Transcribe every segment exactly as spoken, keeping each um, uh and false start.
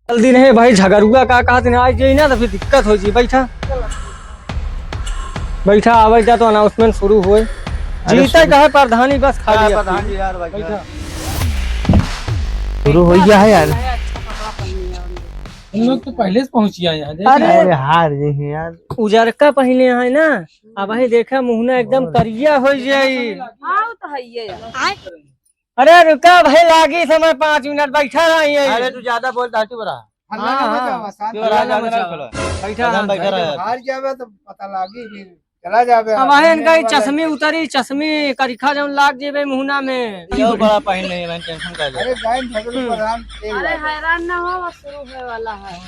जल्दी नहीं भाई, झगरुआ का कहत नहीं, आज जाई ना तो फिर दिक्कत हो जी। बैठा, बैठा, आवे जा तो announcement शुरू होए। अरे जीते शुरू कहे प्रधानी, बस खाली हाँ, है। प्रधान जी यार, बैठा। बैठा। शुरू हो गया है यार। हम लोग तो पहले से पहुंच गया यहाँ, देख अरे। अरे हार गए हैं यार। उजरका पहले है ना, अब वही देखा मुहना एकदम और करिया हो जाई। हाँ, वो तो है ही है यार। अरे रुका भाई, लागी समय पाँच मिनट, बैठा रही है। अरे तू ज्यादा बोल, दाटी बरा। हल्ला हाँ, ना हाँ। मचावा, शांत क्यों हल्ला ना राजा मचावा। ना खोलो? बैठा कदम रहा। बैठा रहा। हार जावे तो पता लागी, फिर चला जावे। अब वही इनका ही चश्मी उतरी, चश्मी करिखा जौन लाग जेबे मुहना में। यो बड़ा पहन नहीं है, मैं tension कर ले। अरे गायन झगड़ू हम्म। प्रधान तेल अरे ला दे। हैरान ना हो, वो शुरू होए वाला है।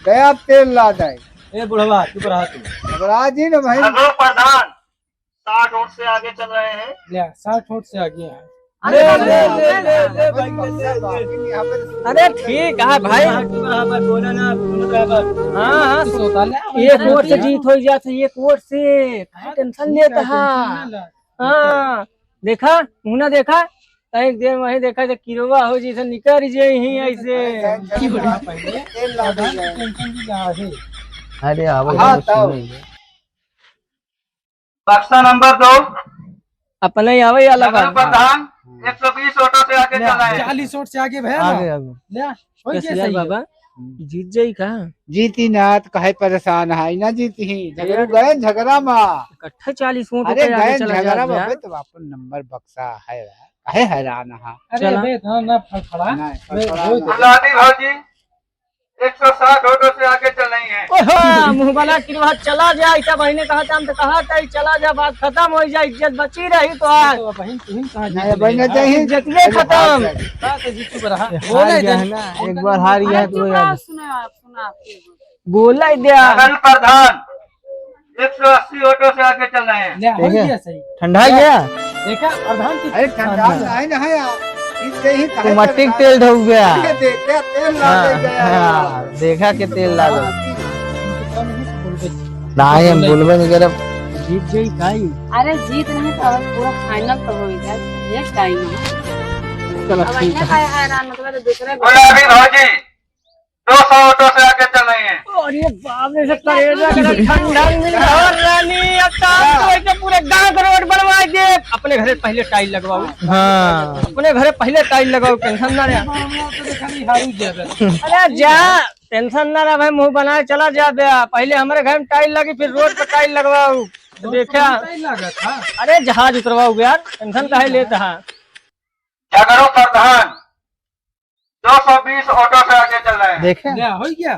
गया तेल ला दे। ए बुढ़वा, चुप रहा तू। घबरा जी ना भाई। हेलो प्रधान, साठ वोट से आगे चल रहे हैं। ले, साठ वोट से आगे है। अरे, ले, ले, ले, ले, ले, ले, भाई, ले, ले, ले। अरे, ठीक है भाई। हाँ, हाँ, बोला ना, सुन रहा बस। हाँ, हाँ, तो सोता ले, एक वोट से जीत हो जात है, एक वोट से। काहे हाँ, tension ठीक लेता है, है? Tension ना ले। हाँ, देखा, मुँह ना देखा, कहीं देर वहीं देखा तो किरवा हो जैसे निकर जाई ही ऐसे। अरे, tension भी ना है। अरे, आवाज हाँ, सुन तब। रही है। बक्सा नंबर दो। अपने ही आवे वाला बा। प्रधान, एक सौ बीस वोटों से आगे चल रहे हैं। चालीस वोट से आगे भैया ना। आगे, आगे। ले, हो कैसे गया यार सही है। बाबा? जीत जाई का? जीती ना, तो काहे परेशान है? ना जीती ही। झगड़ू यार। गए झगड़ा मा। इकट्ठा चालीस वोट अरे होके आगे गए चला झगड़ा जात बा। बाबे, तो अपन नंबर बक्सा है, काहे हैरान है? अरे चला। बे, इतना ना फड़फड़ा। ना, बे, फड़फड़ा रोज ना। गुलाबी भौजी, एक सौ साठ वोटों से आगे चल रही हैं। ओहो, मुँह बना किरवा चला जा, ऐसा बहिने कहा था, हम तो कहा था, चला जा, बात खतम हो जाए, इज्जत बची रही तो आज। तो बहिन, तुहिन कहाँ नहीं, जीत बहिन, रही है? नहीं। इज्जतिये खतम। बात है, जीत चुप रहा। ये बोले हार गया दे। है ना, एक बार हार गया है तो चुप यार। रहा, सुनो आप, सुनो आप। बोला ही दिया। नगर प्रधान एक सौ अस्सी वोटों से आगे चल रहे हैं। ले, हो ठीक है। गया सही। ठंडा गया? देखा, प्रधान की अरे, ठंडा हाँ। नहीं ना है यार। इससे ही तो काहे मट्टी के परेशान? तेल ढल गया। ये देख, क्या तेल ला हाँ, दे गया हाँ, यार। देखा के तेल ला दे। हाँ, नहीं, हम बोलबे नहीं करब। जीत जाई काई? अरे, जीत नहीं तो अब पूरा final तो हो ही गया। ये टाइम है। चलो, अब ठीक इन्हें है। काहे हैरान, मतलब, दूसरे गुलाबी भौजी, दो सौ वोटों से आगे चल रही हैं। अरे बाप रे, से करेजा के ठंडा मिल गया। और रानी, अब तो हम तो ऐसे पूरे गांव का रोड बनवा दे। अपने घरे पहले टाइल लगवाओ। हाँ। अपने घरे पहले टाइल लगाओ, tension ना रहे। अरे जा, tension ना रहे भाई, मुँह बनाए चला जा बे। पहले हमारे घर में टाइल लगी, फिर रोड पे टाइल लगवाओ। देखा। टाइल लगा था। अरे जहाज उतरवाओ यार, tension काहे लेता है? झगड़ू प्रधान दो सौ बीस वोटों से आगे चल रहे हैं। देखे? क्या हो गया?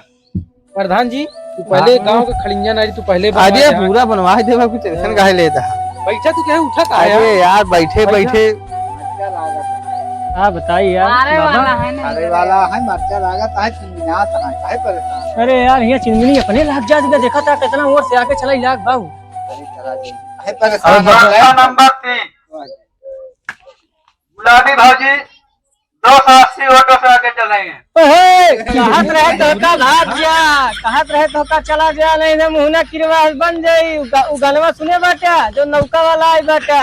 प्रधान जी, तू पहले हाँ। गांव के खड़िया नारी, तू पहले बनवा अरे, जा। पूरा बनवा देवा, कुछ tension हाँ। काहे लेता है? बैठा तू क्या उठा का अरे यार? यार, बैठे, बैठा। बैठे। हाँ, बताइए यार, मारे बाबा। वाला है ना। मारे वाला है, मरचा लागत है, चिनमिनात है, काहे परेशान? अरे यार, ये चिनमिनी अपने लाग जा, देखा था कितना ओर से आके चला लाग बाबू। अरे चला जी, काहे परेशान अब हो गए? नंबर तीन। गुलाबी भौजी दो सौ अस्सी वोटों से आगे चल रही हैं। ओहे, कहत रहे तोहका भाग जा, कहत रहे तोहका चला जा, नहीं ना मुहना किरवा बन जाई। उ ग-, उ गनवा सुने बाटा, जो नौका वाला आई बाटा,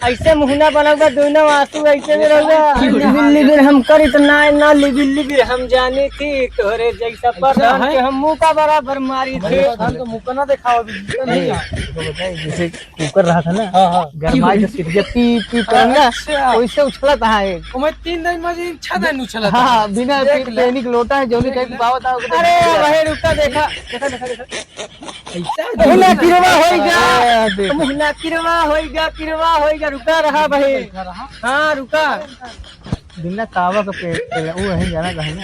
ऐसे मुहना बनौबा दोनों आंसू ऐसे में रहुआ। लिबिर लिबिर हम करित ना, ना लिबिर लिबिर हम जानी थी, तोहरे जैसा प्रधान है? के हम मुंह का बराबर मारी थी। प्रधान का मुंह का ना दिखाओ अभी, मुंह का नहीं। नहीं, आ। तो बताए, जैसे कुकर रहा था ना, हाँ, हाँ। गरमाई के सीटी जब पी, पी करन ना, अच्छा। वैसे उछलत है। ओमे तीन दिन में जी, छह दिन उछलत हाँ, है। बिना देख पी-, ले। पानी के लोटा है, जौनी देख कहीं ले। पावत है, ओके अरे, देख ले। भाई, रुका, देखा, देखा, देखा, देखा। ऐसा मुहना किरवा होइगा, अरे, देख। मुहना किरवा होइगा, किरवा होइगा, रुका रहा भाई। हाँ, रुका। बिना तावा का पे-, पे-, वो है, जाना कहीं ना।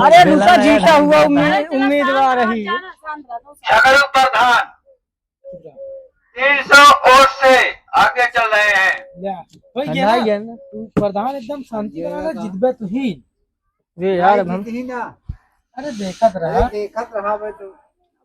अरे, रुका, जीता हुआ उम्मीद-, उम्मीदवार है। झगड़ू प्रधान तीन सौ वोट से आगे चल रहे हैं। या, हो गया ना? तू प्रधान एकदम शांति रहा ना, जितबे तू ही। अरे यार, अब हम जीत ही ना। अरे देखत रहा। अरे देखत रहा बे तू।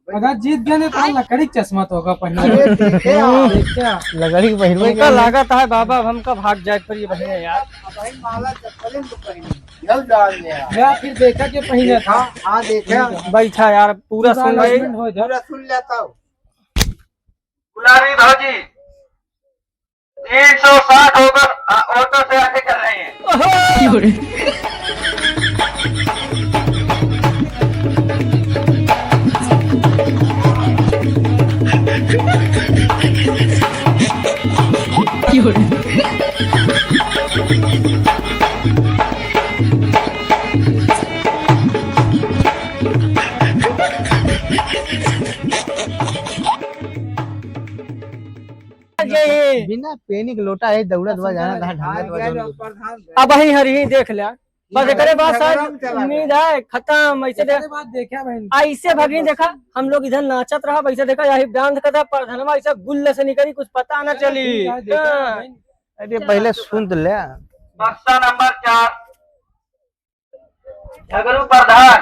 अगर जीत गए ना तो लकड़ी के चश्मा तो होगा पहनना। अरे देखे आप। देखा। लकड़ी के पहनबे उनका करेंगे। लागत है बाबा, अब हमका भाग जाए पर ये बहिने यार। अब भाई माला चप्पलें तो पहनी। जल डाल ले यार। या फिर देखा के पहने देखा, था। हाँ देखा। बैठा यार, पूरा पूरा सुन ले। Announcement हो जाए। पूरा सुन लेता हूँ। गुलाबी भौजी तीन सौ साठ वोटों, आ, वोटों से आगे चल रही है। ओहो! बिना पेनी के लोटा है, दौड़त बा, जाना कहाँ ढांगत बा, जौन अब वही हरी देख लिया। बस एकरे बाद शायद उम्मीद है खत्म। ऐसे देख, बाद देखा भाई। ऐसे भगीन देखा, हम लोग इधर नाचत रहा, वैसे देखा यही डांस करता, प्रधानवा ऐसा गुल्ल से निकली, कुछ पता ना चली। ठीक है, देखा हाँ। भाई। अरे पहले सुन तो ले। बक्सा नंबर चार, झगड़ू प्रधान,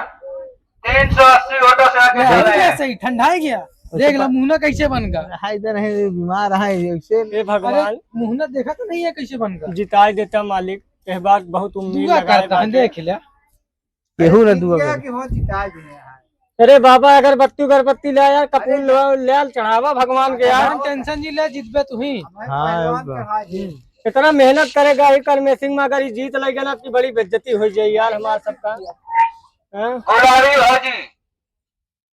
तीन सौ अस्सी वोटों से आगे चल रहे हैं। सही ठंडा है गया। देख ला मुहना कैसे बन गया। हाय इधर है, बीमार है, ऐसे। हे भगवान। अरे, मुहना देखा तो नहीं है कैसे बन गया। जिताई देता मालिक, यह बात बहुत उम्मीद दुआ लगाए करता है, बाटे। देख लिया। केहू ना दुआ करे। कि हो जिताई दे यार। अरे बाबा, अगरबत्ती, अगरबत्ती ले यार, कपूर अरे ले, ले चढ़ावा भगवान के यार। भगवान टेंशन जी ले, जितबे तू ही। हमारे हाँ, पहलवान होगा। चढ़ा दे। इतना मेहनत करेगा ही करमे सिंह, मगर ये जीत ले गया ना, आपकी बड़ी बेइज्जती हो जाए यार हमारा सबका। हाँ? गुलाबी भौजी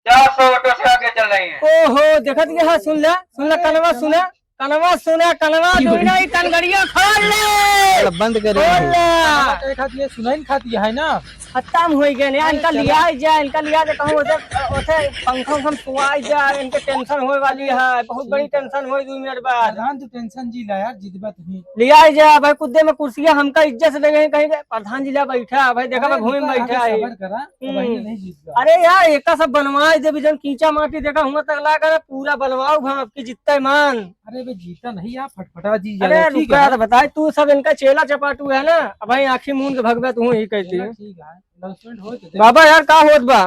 चार सौ वोटों से आगे चल रही है। ओहो, देखत गया, सुन ले, सुन ले, कनवा सुना, कनवा सुना, कनवा दुइना ही तनगड़िया खोल ले। चलो, बंद कर दे। खोल ले। कनवा कहे खातिर ये सुनाई खातिर है ना। खत्म हो गए ना, अरे इनका चलो। लिया जाए, इनका लिया जाए, कहूँ उसे, उसे पंखा उखा में सुआई जाए, इनके टेंशन होए वाली है, बहुत बड़ी टेंशन होए दो मिनट बाद। प्रधान, तू टेंशन जी ला यार, जितबा तू ही। लिया जाए भाई, कुद्दे में कुर्सियाँ हमका इज्जत से देंगे, कहीं के प्रधान जी ला बैठा, भाई देखा अरे भाई, भूमि में रुका, बैठा अभी है। सबर करा, हम्म। अबहीं नहीं जीत गया। अरे यार, एका सब बनवाए देबी, जौन कीचा माटी देखा हुआ तक ला कर पूरा बनवाओ हम आपकी जितने मान। अरे बे, जीता नहीं यार, फटफटा जी अरे ज्यादा, ठीक रुका है। तो बताए, तू सब इनका चेला चपाटू है ना, अब भाई आँखी मूंद के भगवे तू ही कहती चला है। ठीक है, announcement हो तो दे। बाबा यार, का होत बा?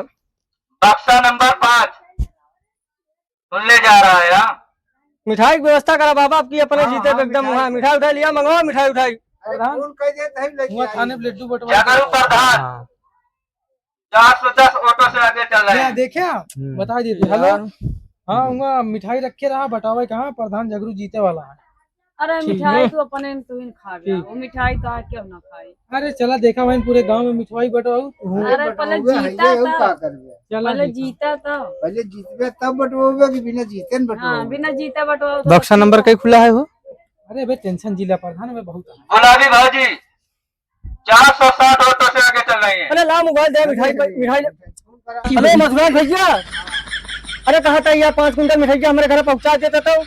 बक्सा नंबर पाँच खुलने जा रहा है, हाँ? मिठाई की व्यवस्था करा बाबा, आपकी अपने हाँ, जीते हाँ, पे एकदम मिठाई वहाँ है। मिठाई उठाई लिया, मंगवा मिठाई उठाई। अरे, फोन कर दे, तभी लेके हुआ आई। थाने पे लड्डू बंटवा जगरू प्रधान। हाँ। चार सौ दस वोटों से आगे चल रहे हैं। देखे? हम्म। बता देते। हेलो। यार। हाँ, वहाँ मिठाई रखे रहा, बटावे कहाँ, प्रधान जगरू जीते वाला है। अरे, ठीक। मिठाई तो अपने तू ही खा गया। ठीक। वो मिठाई तो क्यों ना खाई? अरे, चला देखा भाई, पूरे गांव में मिठाई बटाऊ। अरे, पहले बटवावे है, जीता ये था। का करबे? चला पहले देखा। जीता था। पहले जीतबे तब बटवावे कि बिना जीते न बटवावे? हाँ, बिना जीता बटवाओ तो बक्सा नंबर कई खुला है वो? अरे बे, टेंशन जिला प्रधान में बहुत है। गुलाबी भौजी, चार सौ साठ वोटों से आगे चल रही है। अरे ला मोबाइल दे, मिठाई, मिठाई ले। हेलो मधुबन भैया, अरे कहा था यार, पाँच कुंटल मिठाई हमारे घर पहुँचा देता तो।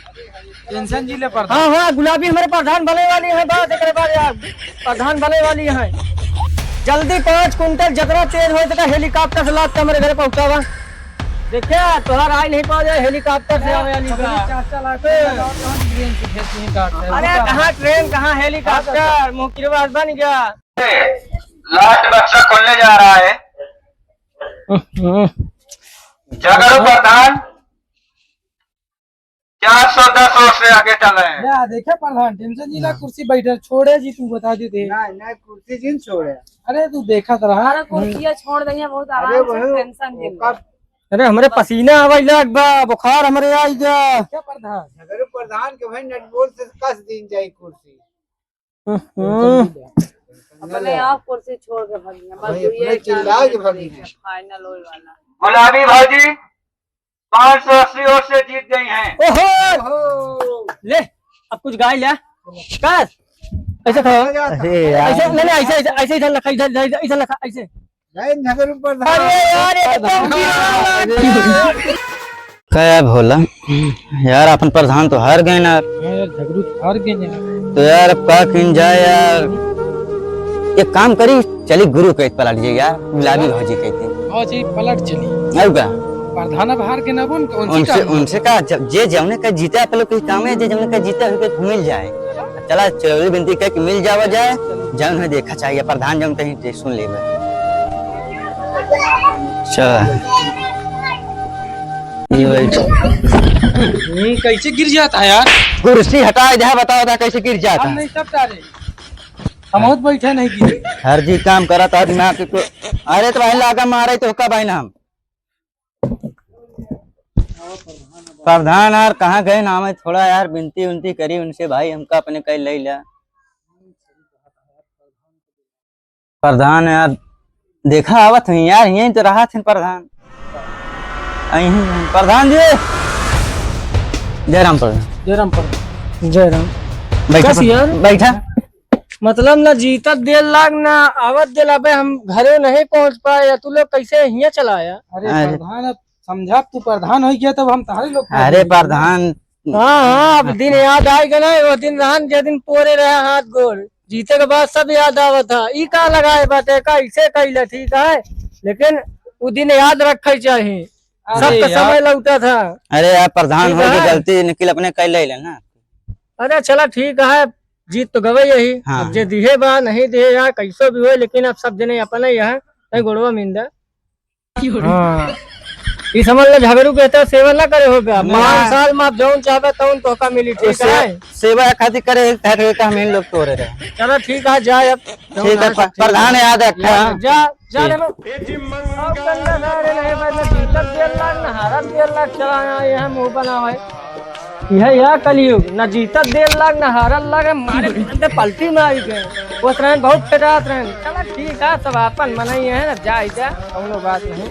टेंशन जी ले प्रधान। हाँ, हाँ, गुलाबी हमारे प्रधान बने वाली है, बस एक बार यार, प्रधान बने वाली है। जल्दी पाँच कुंटल जितना तेज हो सका हेलीकॉप्टर से लाद के हमारे घर पहुँचावा। देखिए, तोहार आई नहीं पावा जाए, हेलीकॉप्टर से आवे वाली बा। चाचा लाते हैं, हाँ। और हम ट्रेन से भेज देंगे काट है। अरे, कहाँ ट्रेन, कहाँ हेलीकॉप्टर? हाँ, चाचा। मुँह की बात बन गया। लास्ट बक्सा खुलने जा रहा है। हम्म। जगरू प्रधान, चार सौ दस वोट से आगे चल रहे हैं। या, देखे प्रधान, टेंशन जी ना हाँ। कुर्सी बैठे, छोड़े जी, तू बता दे दे। ना, ना, कुर्सी जिन छोड़े। अरे, तू देखत रहा। अरे, कुर्सिया छोड़ दे, बहुत आराम से, वही टेंशन जी ओका ना। अरे, हमरे पसीना आवे लाग बा, बुखार हमरे आई गया। क्या प्रधान? अगर प्रधान के भाई नटबोल्ट से कस दीन जाई कुर्सी। हम्म। अपने आप कुर्सी छोड़ के भागी हैं, बस भाई, ये अपने चिल्ला के भागी हैं। फाइनल होए वाला। गुलाबी भौजी पाँच सौ अस्सी वोट से जीत गई हैं। ओहो! ओहो! ले, अब कुछ गाय ले। कस। ऐसे खाओ। अरे यार। ऐसे, नहीं, नहीं, ऐसे, ऐसे, ऐसे इधर रखा, इधर, इधर, इधर रखा, ऐसे। जय झगरू प्रधान। अरे यार, एकदम गिरा। का भोला? यार, अपन प्रधान तो हार गए ना। हाँ यार, झगरू तो हार गए ना। तो यार, अब का किन जाए यार? एक काम करी, चली गुरु के पलट जाए यार, गुलाबी भौजी कहते हैं। हाँ जी, पलट चली। और का? प्रधान अब हार के ना बन, कौन सी उनसे, काम? उनसे का, जब जे जौने का जीते, आप लोग के काम है, जे जौने का जीते, उनके मिल जाए। चला, चोरी बिनती करके मिल जावा जाए, जौन है देखा चाहिए, प्रधान जौन कहीं जे सुन लेबे। चला। ये बैठ। हम्म, कैसे गिर जाता है यार? कुर्सी हटाए दे, बताओ था कैसे गिर जाता हम है? नहीं सब डारे। हम बहुत बैठे नहीं गिरे। हर जी काम करत है दिमाग के को-, अरे तो भाई लागा मारे तो का भाई ना हम। प्रधान यार कहाँ गए ना, हमें थोड़ा यार विनती उनती करी उनसे भाई, हमका अपने कल ले लिया। प्रधान यार, देखा आवत हैं यार, यहीं तो रहा थे प्रधान। यहीं प्रधान जी, जय राम प्रधान। जय राम प्रधान। जय राम। बैठा कैसी प्रधान, यार? बैठा। मतलब, ना जीतत देर लाग, ना आवत देर लाग। अबे, हम घरे नहीं पहुँच पाए, या तू लोग कैसे हियाँ चला आया? अरे अरे। प्रधान, अब समझा, तू प्रधान होइ गया, तब हम तहरे लोग के अरे आदमी। प्रधान। हाँ, हाँ, अब दिन याद आइ गए ना, वो दिन रहन, जे दिन पोरे रहे हाथ गोड़, जीते के बाद सब याद आवत है। ई का लगाए बाटे, का इसे कैले, ठीक है, लेकिन वो दिन याद रखे चाही। अरे सबके यार। समय लौटा था। अरे यार, प्रधान ठीक होइ के है। गलती निखिल अपने कैले ही ना। अरे चला, ठीक है, जीत तो गवे यही। हाँ। अब जे दिहे बा, नहीं दिहे यार, कैसो भी होए, लेकिन अब सब जने अपने ही है, नहीं गोड़वा मिंदा। हाँ। ई समझ ले, झगड़ू के तो सेवा ना करे हो गया। ना। पाँच साल में आप जौन चाहबे तौन तोहका मिली, ठीक उससे है? सेवा खातिर करे, एक तरह के हम इन लोग तोरे रहे। चलो ठीक है, जाए अब। ठीक है, प-, प्रधान याद रखा। जा, जा ठीक। रे बाबू। अब गंदा सारे नहीं भाई, ना जीतत देर लाग, ना हारत देर लाग, चला आया, यह मुंह बना है। यह, यह कलयुग, ना जीतत देर लाग, ना हारत लाग, मारे तुरंते पलटी मारी गए। वो रहन बहुत फेटात रहन। चला ठीक है, सब आपन मनई है ना, जाए जा, कौनो बात नहीं।